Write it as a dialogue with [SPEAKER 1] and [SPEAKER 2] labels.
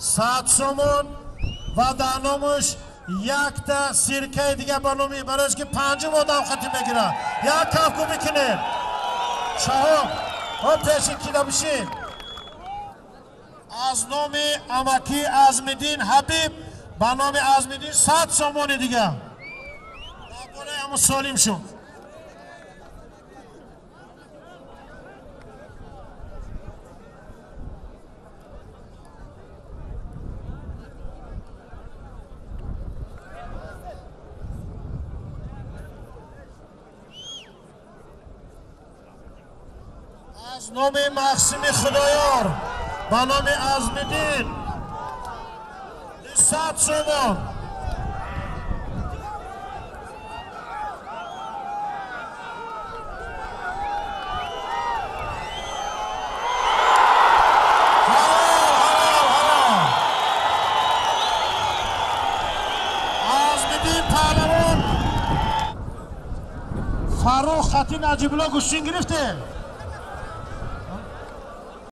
[SPEAKER 1] 100 сомон ва дар номаш якта сиркаи дига ба номи барои ки панҷум одам хати мегирад. Як кафку бикунем. Шаҳоб, ҳо пеши кида бишин. Аз номи амаки Азмиддин Ҳабиб ба номи Азмиддин 100 сомони дига. Дар бораи ҳамун солим шуд. Аз номи Мақсими Худоёр ба номи Азмиддин 200 сомон. Ҳалол, ҳалол, ҳалол. Азмиддин паҳлавон Фаррух хати Наҷибулло гӯштин гирифте.